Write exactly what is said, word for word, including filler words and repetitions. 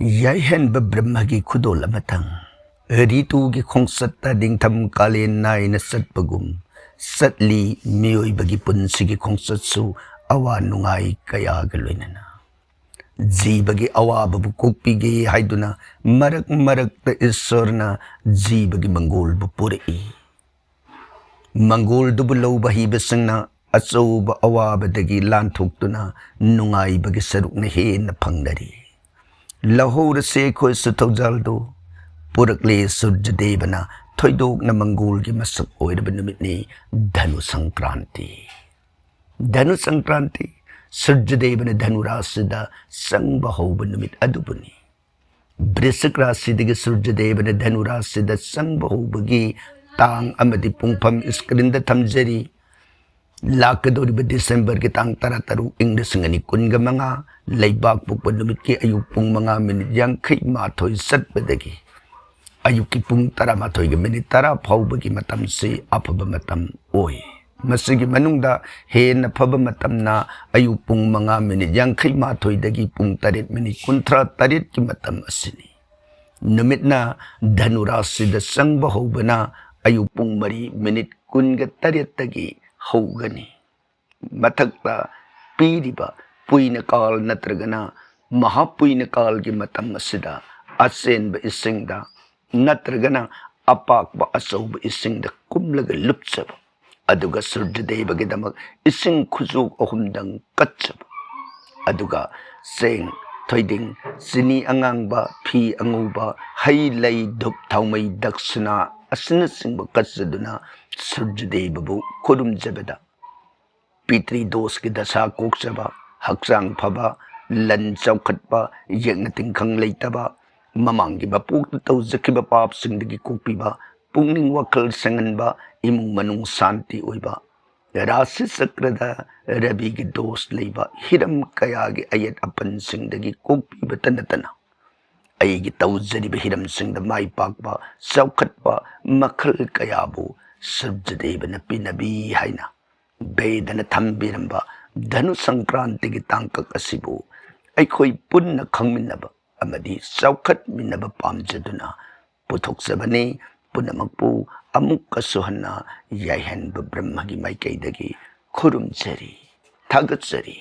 ꯌꯥꯏꯍꯟꯕ ꯕ꯭ꯔꯍ꯭ꯃꯒꯤ ꯈꯨꯗꯣꯜ ꯑꯃꯇꯪ꯫ ꯔꯤꯇꯨꯒꯤ ꯈꯣꯡꯆꯠꯇ ꯅꯤꯡꯊꯝ ꯀꯥꯂꯦꯟ ꯅꯥꯏꯅ ꯆꯠꯄꯒꯨꯝ ꯆꯠꯂꯤ꯫ ꯃꯤꯑꯣꯏꯕꯒꯤ ꯄꯨꯟꯁꯤꯒꯤ ꯈꯣꯡꯆꯠꯁꯨ ꯑꯋꯥ ꯅꯨꯡꯉꯥꯏ ꯀꯌꯥꯒ ꯂꯣꯏꯅꯅ꯫ ꯖꯤꯕꯒꯤ ꯑꯋꯥꯕꯕꯨ ꯀꯣꯛꯄꯤꯒꯦ ꯍꯥꯏꯗꯨꯅ ꯃꯔꯛ ꯃꯔꯛꯇ ꯏꯁꯣꯔꯅ ꯖꯤꯕꯒꯤ ꯃꯪꯒꯣꯜꯕꯨ ꯄꯨꯔꯛꯏ꯫ ꯃꯪꯒꯣꯜꯗꯨꯕꯨ ꯂꯧꯕ ꯍꯩꯕꯁꯤꯡꯅ ꯑꯆꯧꯕ ꯑꯋꯥꯕꯗꯒꯤ ꯂꯥꯟꯊꯣꯛꯇꯨꯅ ꯅꯨꯡꯉꯥꯏꯕꯒꯤ ꯁꯔꯨꯛꯅ ꯍꯦꯟꯅ ꯐꯪꯅꯔꯤ꯫ ꯂꯧꯍꯧꯔꯁꯦ ꯑꯩꯈꯣꯏꯁꯨ ꯊꯧꯖꯥꯜꯗꯨ꯫ ꯄꯨꯔꯛꯂꯦ ꯁꯨꯔꯖꯗꯦꯕꯅ ꯊꯣꯏꯗꯣꯛꯅ ꯃꯪꯒꯣꯜꯒꯤ ꯃꯁꯛ ꯑꯣꯏꯔꯕ ꯅꯨꯃꯤꯠꯅꯤ ꯙꯅꯨ ꯁꯪꯀ꯭ꯔꯥꯟꯇꯤ꯫ ꯙꯅꯨ ꯁꯪꯀ꯭ꯔꯥꯟꯇꯤ, ꯁꯨꯔꯖꯗꯦꯕꯅ ꯙꯅꯨ ꯔꯥꯁꯤꯗ ꯆꯪꯕ ꯍꯧꯕ ꯅꯨꯃꯤꯠ ꯑꯗꯨꯕꯨꯅꯤ꯫ ꯕ꯭ꯔꯤꯁꯤꯛ ꯔꯥꯁꯤꯗꯒꯤ ꯁꯨꯔꯖꯗꯦꯕꯅ ꯙꯅꯨ ꯔꯥꯁꯤꯗ ꯆꯪꯕ ꯍꯧꯕꯒꯤ ꯇꯥꯡ ꯑꯃꯗꯤ ꯄꯨꯡꯐꯝ ꯏꯁꯀ꯭ꯔꯤꯟꯗ ꯊꯝꯖꯔꯤ꯫ ꯂꯥꯛꯀꯗꯧꯔꯤꯕ ꯗꯤꯁꯦꯝꯕꯔꯒꯤ ꯇꯥꯡ ꯇꯔꯥ ꯇꯔꯨꯛ, ꯏꯪ ꯂꯤꯁꯤꯡ ꯑꯅꯤ ꯀꯨꯟꯒ ꯃꯉꯥ, ꯂꯩꯕꯥꯛ ꯄꯣꯛꯄ ꯅꯨꯃꯤꯠꯀꯤ ꯑꯌꯨꯛ ꯄꯨꯡ ꯃꯉꯥ ꯃꯤꯅꯤꯠ ꯌꯥꯡꯈꯩ ꯃꯥꯊꯣꯏ ꯆꯠꯄꯗꯒꯤ ꯑꯌꯨꯛꯀꯤ ꯄꯨꯡ ꯇꯔꯥꯃꯥꯊꯣꯏꯒ ꯃꯤꯅꯤꯠ ꯇꯔꯥ ꯐꯥꯎꯕꯒꯤ ꯃꯇꯝꯁꯤ ꯑꯐꯕ ꯃꯇꯝ ꯑꯣꯏ꯫ ꯃꯁꯤꯒꯤ ꯃꯅꯨꯡꯗ ꯍꯦꯟꯅ ꯐꯕ ꯃꯇꯝꯅ ꯑꯌꯨꯛ ꯄꯨꯡ ꯃꯉꯥ ꯃꯤꯅꯤꯠ ꯌꯥꯡꯈꯩ ꯃꯥꯊꯣꯏꯗꯒꯤ ꯄꯨꯡ ꯇꯔꯦꯠ ꯃꯤꯅꯤꯠ ꯀꯨꯟꯊ꯭ꯔꯥ ꯇꯔꯦꯠꯀꯤ ꯃꯇꯝ ꯑꯁꯤꯅꯤ꯫ ꯅꯨꯃꯤꯠꯅ ꯙꯅꯨ ꯔꯥꯁꯤꯗ ꯆꯪꯕ ꯍꯧꯕꯅ ꯑꯌꯨꯛ ꯄꯨꯡ ꯃꯔꯤ ꯃꯤꯅꯤꯠ ꯀꯨꯟꯒ ꯇꯔꯦꯠꯇꯒꯤ ꯍꯧꯒꯅꯤ꯫ ꯃꯊꯛꯇ ꯄꯤꯔꯤꯕ ꯄꯨꯏꯅ ꯀꯥꯜ ꯅꯠꯇ꯭ꯔꯒꯅ ꯃꯍꯥꯄꯨꯏꯅ ꯀꯥꯜꯒꯤ ꯃꯇꯝ ꯑꯁꯤꯗ ꯑꯆꯦꯟꯕ ꯏꯁꯤꯡꯗ ꯅꯠꯇ꯭ꯔꯒꯅ ꯑꯄꯥꯛꯄ ꯑꯆꯧꯕ ꯏꯁꯤꯡꯗ ꯀꯨꯝꯂꯒ ꯂꯨꯞꯆꯕ, ꯑꯗꯨꯒ ꯁꯨꯔꯖꯗꯦꯕꯒꯤꯗꯃꯛ ꯏꯁꯤꯡ ꯈꯨꯖꯣꯛ ꯑꯍꯨꯝꯗꯪ ꯀꯠꯆꯕ, ꯑꯗꯨꯒ ꯆꯦꯡ, ꯊꯣꯏꯗꯤꯡ, ꯆꯤꯅꯤ ꯑꯉꯥꯡꯕ, ꯐꯤ ꯑꯉꯧꯕ, ꯍꯩ ꯂꯩ, ꯙꯨꯞ ꯊꯥꯎꯃꯩ, ꯗꯛꯁꯤꯅꯥ ꯑꯁꯤꯅꯆꯤꯡꯕ ꯀꯠꯆꯗꯨꯅ ꯁꯨꯔꯖꯗꯦꯕꯕꯨ ꯈꯨꯔꯨꯝꯖꯕꯗ ꯄꯤꯇ꯭ꯔꯤ ꯗꯣꯁꯀꯤ ꯗꯁꯥ ꯀꯣꯛꯆꯕ, ꯍꯛꯆꯥꯡ ꯐꯕ, ꯂꯟ ꯆꯥꯎꯈꯠꯄ, ꯌꯦꯛꯅ ꯇꯤꯟꯈꯪ ꯂꯩꯇꯕ, ꯃꯃꯥꯡꯒꯤ ꯃꯄꯣꯛꯇ ꯇꯧꯖꯈꯤꯕ ꯄꯥꯞꯁꯤꯡꯗꯒꯤ ꯀꯣꯛꯄꯤꯕ, ꯄꯨꯛꯅꯤꯡ ꯋꯥꯈꯜ ꯁꯦꯡꯍꯟꯕ, ꯏꯃꯨꯡ ꯃꯅꯨꯡ ꯁꯥꯟꯇꯤ ꯑꯣꯏꯕ, ꯔꯥꯁꯤ ꯆꯀ꯭ꯔꯗ ꯔꯕꯤꯒꯤ ꯗꯣꯁ ꯂꯩꯕ, ꯍꯤꯔꯝ ꯀꯌꯥꯒꯤ ꯑꯌꯦꯠ ꯑꯄꯟꯁꯤꯡꯗꯒꯤ ꯀꯣꯛꯄꯤꯕꯇ ꯅꯠꯇꯅ ꯑꯩꯒꯤ ꯇꯧꯖꯔꯤꯕ ꯍꯤꯔꯝꯁꯤꯡꯗ ꯃꯥꯏ ꯄꯥꯛꯄ, ꯆꯥꯎꯈꯠꯄ ꯃꯈꯜ ꯀꯌꯥꯕꯨ ꯁꯨꯔꯖꯗꯦꯕꯅ ꯄꯤꯅꯕꯤ ꯍꯥꯏꯅ ꯕꯦꯗꯅ ꯊꯝꯕꯤꯔꯝꯕ ꯙꯅꯨ ꯁꯪꯀ꯭ꯔꯥꯟꯇꯤꯒꯤ ꯇꯥꯡꯀꯛ ꯑꯁꯤꯕꯨ ꯑꯩꯈꯣꯏ ꯄꯨꯟꯅ ꯈꯪꯃꯤꯟꯅꯕ, ꯑꯃꯗꯤ ꯆꯥꯎꯈꯠꯃꯤꯟꯅꯕ ꯄꯥꯝꯖꯗꯨꯅ ꯄꯨꯊꯣꯛꯆꯕꯅꯤ꯫ ꯄꯨꯝꯅꯃꯛꯄꯨ ꯑꯃꯨꯛꯀꯁꯨ ꯍꯟꯅ ꯌꯥꯏꯍꯟꯕ ꯕ꯭ꯔꯍ꯭ꯃꯒꯤ ꯃꯥꯏꯀꯩꯗꯒꯤ ꯈꯨꯔꯨꯝꯖꯔꯤ, ꯊꯥꯒꯠꯆꯔꯤ꯫